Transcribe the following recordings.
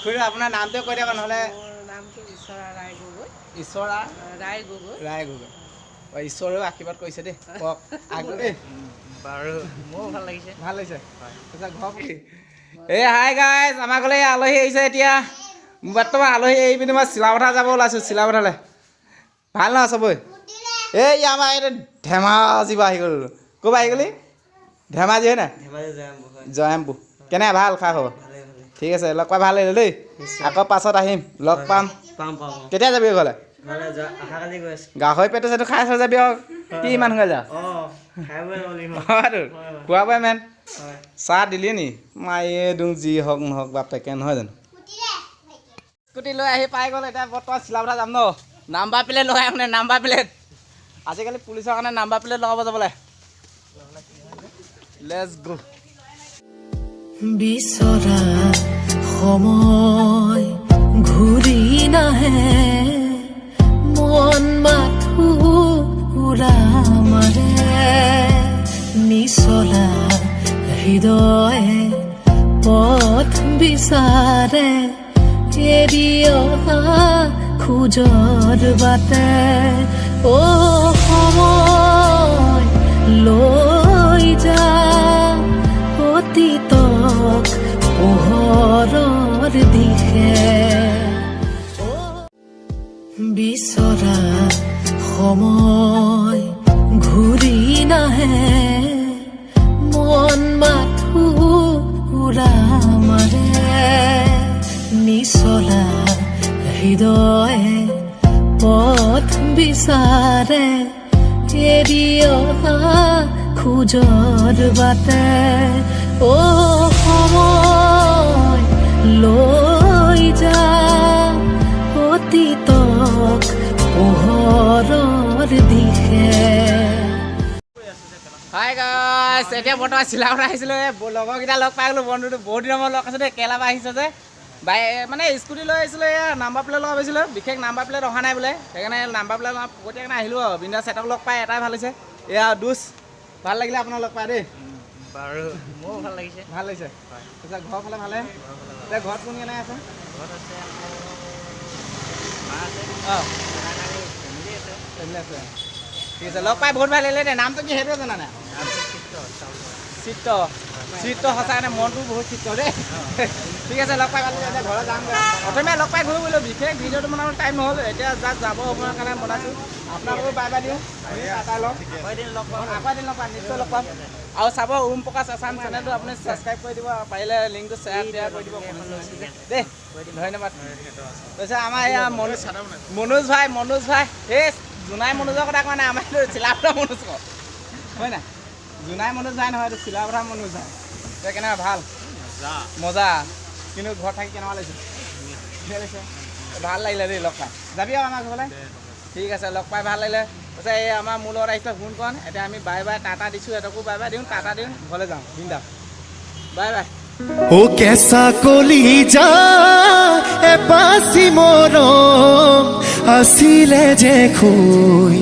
খুৰী আপোনাৰ নামটোৱে কৈ দিয়ক নহ'লে। মোৰ নামটো ঈশ্বৰা ৰায় গগৈ। ঈশ্বৰা ৰায় গগৈ। ৰায় গগৈ। অঁ, ঈশ্বৰেও আশীৰ্বাদ কৰিছে দেই। কওক দেই। বাৰু, মোৰো ভাল লাগিছে। ভাল লাগিছে। আচ্ছা, ঘৰ এই হাই গাইজ, আমাৰ ঘৰলৈ এই আলহী আহিছে। এতিয়া বৰ্তমান আলহী এৰি পিনি মই চিলাপথাৰ যাব ওলাইছোঁ, চিলাপথাৰলৈ। ভাল নহয় চবৰে? এই আমাৰ এইটো ধেমাজি পৰা আহি গ'ল। ক'ৰ পৰা আহি গ'লি? ধেমাজি হয় নাই? ধেমাজি জয়মপুৰ হয়। জয়মপুৰ। কেনে ভাল খা খবৰ? ভালে ভালে। ঠিক আছে, লগ পাই ভাল লাগিলে দেই। আকৌ পাছত আহিম, লগ পাম। পাম পাম। কেতিয়া যাবি ঘৰলৈ? ঘৰলৈ যোৱা অহাকালি গৈ আছোঁ। গাহৰি পেটু চেটু খাই চাই যাবি আৰু কি ইমান সোনকালে যা? অঁ, খাই বৈ যাব লাগিব। হয়তো খোৱা বোৱা মেন। হয়। চাহ দিলি নি মায়ে দিওঁ, যি হওক নহওক বাপেকে, নহয় জানো? স্কুটি লৈ আহি পাই গ'ল। এতিয়া বৰ্তমান চিলাপথাৰ যাম ন। নাম্বাৰ প্লেট লগাই, মানে নাম্বাৰ প্লেট আজিকালি পুলিচৰ কাৰণে নাম্বাৰ প্লেট লগাব যাবলৈ। Let's go. বিচৰা সময় ঘূৰি নাহে, মন মাথো উৰা মাৰে, নিচলা হৃদয়ে পথ বিচাৰে এৰি অহা খোজৰ বাটে। অ সময়, লৈ যা অতীতক পোহৰৰ দিশে। বিচৰা সময় ঘূৰি নাহে, মন মাথো উৰা মাৰে, নিচলা হৃদয়ে পথ বিচাৰে এৰি অহা খোজৰ বাটে। অ সময়, লৈ যা অতীতক পোহৰৰ দিশে। হাই গাইছ, এতিয়া বৰ্তমান চিলাপথাৰ আহিছিলোঁ। এই লগৰকেইটা লগ পাই গ'লোঁ। বন্ধুটো বহুত দিনৰ মূৰত লগ পাইছোঁ দেই। কেৰেলাৰ পৰা আহিছে যে বাই, মানে স্কুটি লৈ আহিছিলোঁ। এয়া নাম্বাৰ প্লেট লগাব গৈছিলোঁ, বিশেষ নাম্বাৰ প্লেট অহা নাই বোলে, সেইকাৰণে নাম্বাৰ প্লেট লগাব ফকতীয়া কাৰণে আহিলোঁ আৰু বিন্দা চেটক লগ পাই এটাই ভাল হৈছে। এয়া দুচ ভাল লাগিলে আপোনাক লগ পাই দেই। বাৰু, মোৰো ভাল লাগিছে। ভাল লাগিছে। আচ্ছা, ঘৰৰ ফালে ভালে? এতিয়া ঘৰত কোন কেনে আছে? ঘৰত আছে মোৰ মা আছে, ফেমিলি আছে। ফেমিলি আছে। ঠিক আছে, লগ পাই বহুত ভাল লাগিলে দেই। নামটো কি সেইটোৱে জানা নাই? নামটো চিত্ৰ চাউল। চিত্ৰ, চিত্ৰ। সঁচাকৈ মনটো বহুত চিত্ৰ দেই। ঠিক আছে, লগ পাই ভাল লাগিলে। এতিয়া ঘৰত যামগৈ। প্ৰথমে লগ পাই ঘূৰি বোলো, বিশেষ ভিডিঅ'টো বনাবলৈ টাইম নহ'ল। এতিয়া জাষ্ট যাব সময়ৰ কাৰণে বনাইছোঁ। আপোনালোকো বাই বাই দিওঁ, আমি টাটা লওঁ। আকৌ এদিন লগ পাম। আকৌ এদিন লগ পাম, নিশ্চয় লগ পাম। আৰু চাব, ওম প্ৰকাশ আছাম চেনেলটো আপুনি ছাবস্ক্ৰাইব কৰি দিব আৰু পাৰিলে লিংকটো শ্বেয়াৰ টেয়াৰ কৰি দিব দেই। ধন্যবাদ। তাৰপিছত আমাৰ এয়া মনোজ, মনোজ ভাই, মনোজ ভাই, এই জোনাই মনোজৰ কথা কোৱা নাই, আমাৰ এইটো চিলাপথাৰ মনোজ কওঁ হয় নাই? জোনাই মনোজ ভাই নহয়, এইটো চিলাপথাৰ মনোজ ভাই। এতিয়া কেনেকুৱা? ভাল, মজা। কিন্তু ঘৰত থাকি কেনেকুৱা লাগিছে? ধুনীয়া লাগিছে। ভাল লাগিলে দেই লগ পাই। যাবি আৰু আমাৰ ঘৰলৈ। ঠিক আছে, লগ পাই ভাল লাগিলে। তাৰপিছত এই আমাৰ মোৰ লগত আহিছিলে সোণকণ। এতিয়া আমি বাই বাই টাটা দিছোঁ, সিহঁতকো বাই বাই দিওঁ, টাটা দিওঁ, ঘৰলৈ যাওঁ। বিন্দা বাই বাই। ও কেঁচা কলিজা এপাচি মৰম আছিলে যে শুই,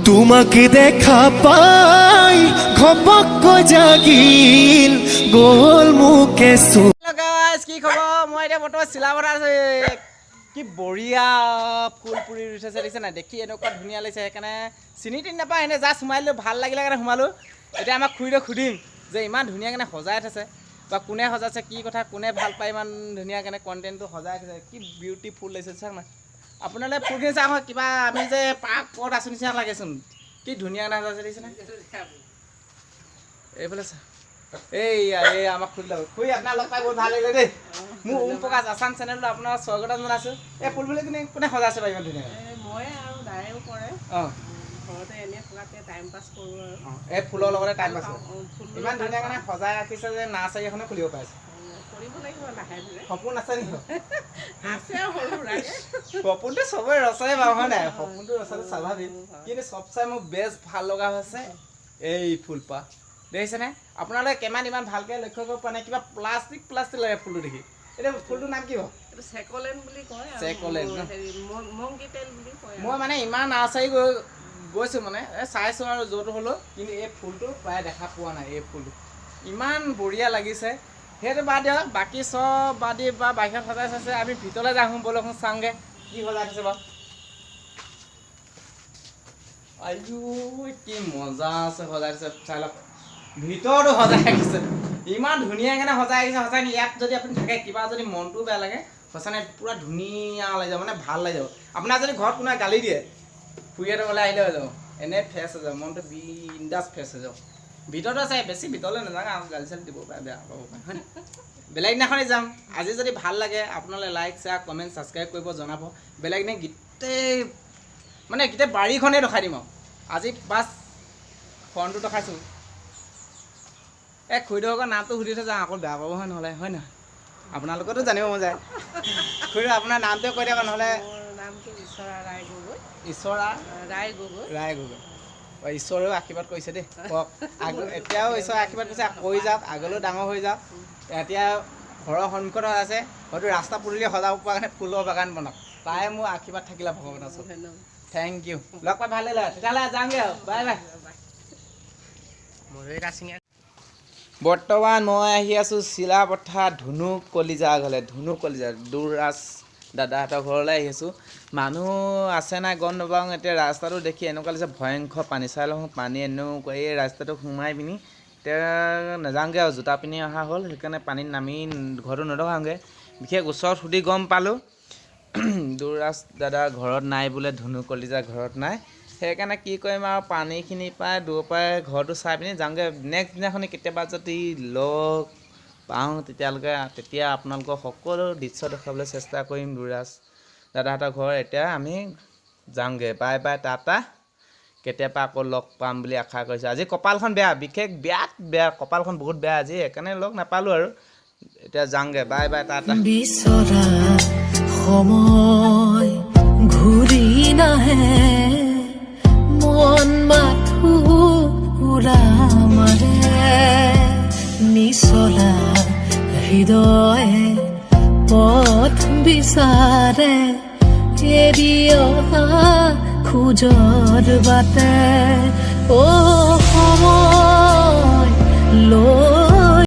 তোমাক দেখা পাই ঘপককৈ জাগিল গ'ল মোকে চুই। হেল্ল' গাইজ, কি খবৰ? মই এতিয়া বৰ্তমান চিলাপথাৰ আছোঁ। এই কি বঢ়িয়া ফুল পুৰি ৰুইছে দেখিছে নাই? দেখি এনেকুৱা ধুনীয়া লাগিছে, সেইকাৰণে চিনি তিনি নাপাওঁ, এনেই জাষ্ট সোমাই দিলোঁ, ভাল লাগিলে কাৰণে সোমালোঁ। এতিয়া আমাক খুৰীদেউক সুধিম যে ইমান ধুনীয়া কেনে সজাই থৈছে বা কোনে সজাইছে, কি কথা, কোনে ভাল পায় ইমান ধুনীয়া কেনে কণ্টেণ্টটো সজাই থৈছে। কি বিউটিফুল লাগিছে চাওক না আপোনালোকে ফুলখিনি চাওক, কিবা আমি যে পাৰ্কত আছোঁ নিচিনা লাগেচোন। কি ধুনীয়া কেনে সজাইছে দেখিছেনে? এইফালে চা, এইয়া এই আমাক খুৰী লগ। খুৰী, আপোনাক লগ পাই বহুত ভাল লাগিলে দেই। মোৰ ওম প্ৰকাশ আছাম চেনেলটো আপোনাৰ স্বাগতম জনাইছোঁ। এই ফুলবোৰ কোনে কোনে সজাইছে বাৰু ইমান ধুনীয়াকৈ? এই মই আৰু দায়েও কৰে। ঘৰতে এনেই থকাতকৈ টাইম পাছ কৰোঁ আৰু। অঁ, এই ফুলৰ লগতে টাইম পাছ। অঁ, ফুল ইমান ধুনীয়া কাৰণে সজাই ৰাখিছে যে নাৰ্চাৰী এখনো খুলিব পাৰিছে। কৰিব লাগিব লাহে ধীৰে। সপোন আছে নেকি? আছে সৰু সুৰাকে। সপোনটো চবৰে ৰচে বাৰু, হয় নাই? সপোনটো ৰচাটো স্বাভাৱিক, কিন্তু চবচে মোৰ বেষ্ট ভাল লগা হৈছে এই ফুলপাহ দেখিছেনে আপোনালোকে? কিমান ইমান ভালকৈ লক্ষ্য কৰিব পৰা নাই, কিবা প্লাষ্টিক প্লাষ্টিক লাগে ফুলটো দেখি। এতিয়া ফুলটোৰ নাম কি বাৰু? এইটো চেকলেন বুলি কয় আৰু। চেকলেন ন? হেৰি মংকি তেল বুলি কয়। মই মানে ইমান নাৰ্চাৰী গৈ গৈছোঁ, মানে এই চাইছোঁ আৰু য'ত হ'লেও, কিন্তু এই ফুলটো প্ৰায় দেখা পোৱা নাই। এই ফুলটো ইমান বঢ়িয়া লাগিছে। সেইটো বাদ দিয়ক, বাকী চব বাদ দি বা বাহিৰত সজাই থৈছে। আমি ভিতৰলৈ যাওঁ ব'লকচোন, চাওঁগৈ কি সজাই থৈছে বাৰু। আইও কি মজা আছে সজাই থৈছে, চাই লওক। ভিতৰতো সজাই ৰাখিছে, ইমান ধুনীয়াকৈ সজাই ৰাখিছে সঁচাই। ইয়াত যদি আপুনি থাকে, কিবা যদি মনটোও বেয়া লাগে, সঁচানে পূৰা ধুনীয়া লাগি যাব, মানে ভাল লাগি যাব। আপোনাৰ যদি ঘৰত কোনোবাই গালি দিয়ে, খুৰীহঁতৰ ঘৰলৈ আহিলে হৈ যাব, এনেই ফ্ৰেছ হৈ যাব মনটো, বিন্দাছ ফ্ৰেছ হৈ যাব। ভিতৰতো আছে, বেছি ভিতৰলৈ নাযাওঁ আৰু গালি চালি দিব পাৰে, বেয়া পাব পাৰে, হয়। বেলেগ দিনাখনে যাম। আজি যদি ভাল লাগে আপোনালোকে লাইক, শ্বেয়াৰ, কমেণ্ট, ছাবস্ক্ৰাইব কৰিব জনাব। বেলেগ দিনা গোটেই মানে গোটেই বাৰীখনেই দেখাই দিম আৰু। আজি বাছ ফোনটো দেখাইছোঁ। এই খুৰীদেউকৰ নামটো সুধি থৈ যাওঁ, আকৌ বেয়া পাব হয় নহ'লে, হয় নহয়? আপোনালোকেতো জানিব মন যায়। খুৰীদেউ, আপোনাৰ নামটোৱে কৈ দিয়ক নহ'লে। নামটো ঈশ্বৰা ৰায় গগৈ। ঈশ্বৰা ৰায় গগৈ। ৰায় গগৈ। ঈশ্বৰেও আশীৰ্বাদ কৰিছে দেই, কওক। এতিয়াও ঈশ্বৰে আশীৰ্বাদ কৰিছে, কৰি যাওক, আগলৈও ডাঙৰ হৈ যাওক। এতিয়া ঘৰৰ সন্মুখত আছে, হয়তো ৰাস্তা পদূলি সজাব পৰা কাৰণে ফুলৰ বাগান বনাওক, তাই মোৰ আশীৰ্বাদ থাকিলে ভগৱানৰ ওচৰত। Thank U, লগ পাই ভাল লাগিলে। তেতিয়াহ'লে যামগৈ আৰু, বাই বাই। বৰ্তমান মই আহি আছোঁ চিলাপথাৰ ধুনু কলিজা ঘৰলৈ। ধুনু কলিজা দুৰাজ দাদাহঁতৰ ঘৰলৈ আহি আছোঁ। মানুহ আছে নাই গম নাপাওঁ। এতিয়া ৰাস্তাটো দেখি এনেকুৱা লাগিছে ভয়ংকৰ পানী। চাই লওঁ, পানী এনেকুৱা এই ৰাস্তাটো সোমাই পিনি এতিয়া নাযাওঁগৈ আৰু, জোতা পিন্ধি অহা হ'ল, সেইকাৰণে পানীত নামি ঘৰটো নদখাওঁগৈ। বিশেষ ওচৰত সুধি গম পালোঁ দুৰাজ দাদা ঘৰত নাই বোলে, ধুনু কলিজা ঘৰত নাই। সেইকাৰণে কি কৰিম আৰু, পানীখিনি পাই দূৰৰ পৰাই ঘৰটো চাই পিনি যাওঁগৈ। নেক্সট দিনাখনি কেতিয়াবা যদি লগ পাওঁ তেতিয়ালৈকে, তেতিয়া আপোনালোকৰ সকলো দৃশ্য দেখুৱাবলৈ চেষ্টা কৰিম দুৰাজ দাদাহঁতৰ ঘৰ। এতিয়া আমি যাওঁগৈ, বাই বাই, টাটা। কেতিয়াবা আকৌ লগ পাম বুলি আশা কৰিছোঁ। আজি কপালখন বেয়া, বিশেষ বিৰাট বেয়া, কপালখন বহুত বেয়া আজি, সেইকাৰণে লগ নাপালোঁ আৰু। এতিয়া যাওঁগৈ, বাই বাই, টাটা। বিচৰা সময় ঘূৰি নাহে, মন মাথো উৰা মাৰে, নিচলা হৃদয়ে পথ বিচাৰে, এৰি অহা খোজৰ বাটে। অ সময় লৈ